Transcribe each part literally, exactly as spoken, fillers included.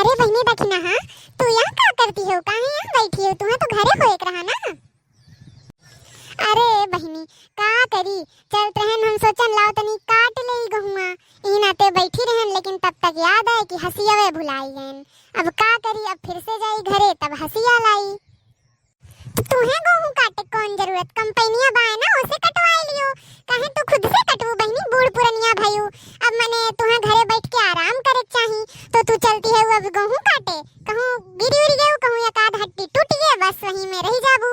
अरे बहिनी दखिना, हाँ, तू यहाँ का करती हो? काहे यहाँ बैठी हो? तुहें तो घरे होए के रहा ना। अरे बहिनी, का करी, चलत रहन हम सोचन लाओ तनी काट लेई गहुआ, ई नाते बैठी रहन, लेकिन तब तक याद आए कि हसियावे भुलाई गएन। अब का करी, अब फिर से जाई घरे तब हसिया लाई। तो तुहें गेहूं काटे कौन जरूरत, कंपनिया बाय ना, ओसे कटवाए लियो। काहे तू खुद से कटबू बहिनी, बूढ़ पुरनिया भयू। अब मने तुहें घरे बैठ के आराम करे के चाही, तो तू चलती है अब गेहूं काटे। कहूँ गिरी उरी गयो, कहूँ एक आध हड्डी टूट गए, बस वहीं में रह जाबू।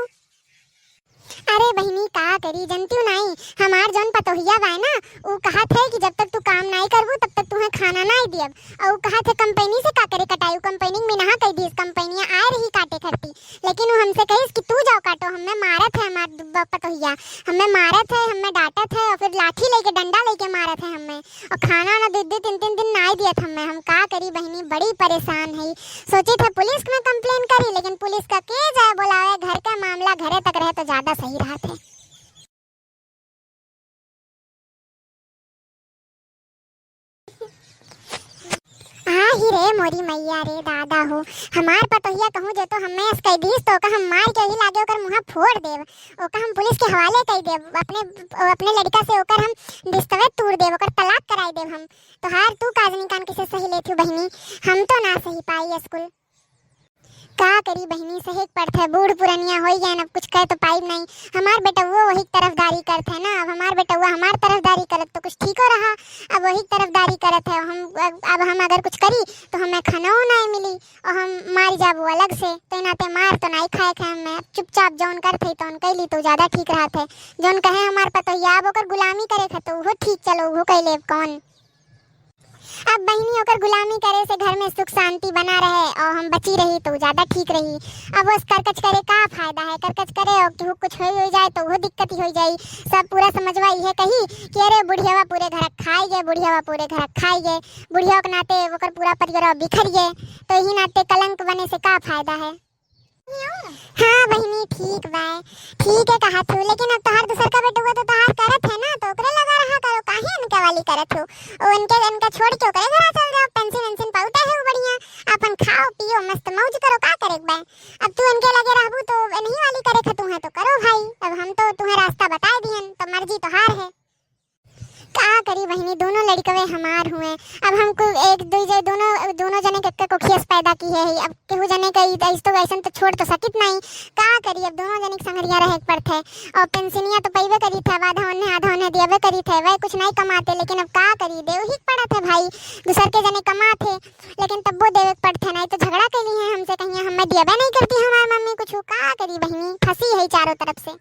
अरे बहिनी का करी, जनतियो नाई, हमार जौन पतोहिया बाय ना, उ कहत है कि जब तक तू काम नाई करबू तब तक तुहें खाना नाई दियब। और उ कहत है कंपनी से का करे कटाई, कंपनी में नहा कह दिस, कंपनिया आए रही काटे खरती। लेकिन वो हमसे कहिस कि तू जाओ काटो, हमें मारत है हमार ब-, पतोहिया, हमें मारत है, हमें डांटत है और फिर लाठी लेके, डंडा लेके मारत है हमें। और खाना ना दो दो तीन तीन दिन नाई दियत हमें। हम का करी बहिनी, बड़ी परेशान है। सोचित है पुलिस में कंप्लेन करी, लेकिन पुलिस का के जाए बोलावे, घर का मामला घरे तक रहे तो ज्यादा सही रहत है। आ ही रे मोरी मैया रे दादा हो, हमार पतोहिया कहूँ जे तो हमें अस कह दीस तो ओका हम मार के ही लागे ओकर मुँहा फोड़ देब, ओका हम पुलिस के हवाले कह देब, अपने, अपने लड़का से ओकर हम दस्तावेज तोड़ देब, ओकर तलाक कराई देब हम। तोहार तू काजनी कान किसे सही लेथू बहिनी, हम तो ना सही पाई स्कूल। का करी बहिनी, सहे के पड़त है, बूढ़ पुरनिया होई गए, अब कुछ कह तो पाइब नहीं। हमार बेटउओ वही तरफदारी करत है ना, अब हमार बेटउआ हमार तरफदारी करत तो कुछ ठीको रहा, अब वही तरफदारी करत है। हम, अब हम अगर कुछ करी तो हमें खानो नहीं मिली और हम मार जाबो अलग से। तो नाते मार तो नहीं खाए खाए हमें, अब चुपचाप जौन करत है तौन कैली तो ज्यादा ठीक रहत है। जौन कहे हमार पतोहिया, अब ओकर गुलामी करे खा तो वो ठीक, चलो वो कैले कौन। अब बहिनी ओकर गुलामी करे से घर में सुख शांति बना रहे और हम बची रही तो ज्यादा ठीक रही। अब उस करकच करे का फायदा है? करकच करे और केहू कुछ हो, हो जाए तो वो दिक्कत ही हो जाई। सब पूरा समझवा इहे कही कि अरे बुढ़ियावा पूरे घर खाई गए, बुढ़ियावा पूरे घर खाई गए, बुढ़िया के नाते ओकर पूरा परिवार बिखर गए, तो यही नाते कलंक बने से का फायदा है? हाँ बहिनी, ठीक बा, ठीक है कहत हूँ, लेकिन अब तोहार दूसर का बेटुआ तो तोहार करत है ना, तो ओकरे लगा रहा करो, काहे इनके वाली करत हो? ओ इनके, इनका छोड़ के ओकरे घरा चल जाओ, पेंशन वेंशन पाउता है वो बढ़िया, अपन खाओ पियो मस्त मौज करो, का करे के बा? अब तू इनके लगे रहबू तो इन्हीं वाली करे खतू है तो करो भाई, अब हम तो तुम्हें रास्ता बता दियन, तो मर्जी तोहार है। का करी बहिनी, दोनों लड़कवे हमार हुए। अब हमको एक दो जे दोनों, दोनों जने के, के कोखियस पैदा की है। अब केहू जने के ई, ऐस तो ऐसन तो छोड़ तो सकित नहीं। का करी, अब दोनों जने के संगरिया रहे के पड़त है। और पेंशनिया तो पैबे करी थे, अब आधा उन्हें आधा उन्हें देवे करी थे, वह कुछ नहीं कमाते, लेकिन अब का करी, देव ही के पड़त है भाई। दूसर के जने कमात है, लेकिन तब्बो देवे के पड़त है, नहीं तो झगड़ा कैली है हमसे, कहिए हमें देवे नहीं करती हमार मम्मी कुछ। का करी बहिनी, फंसी है चारों तरफ से।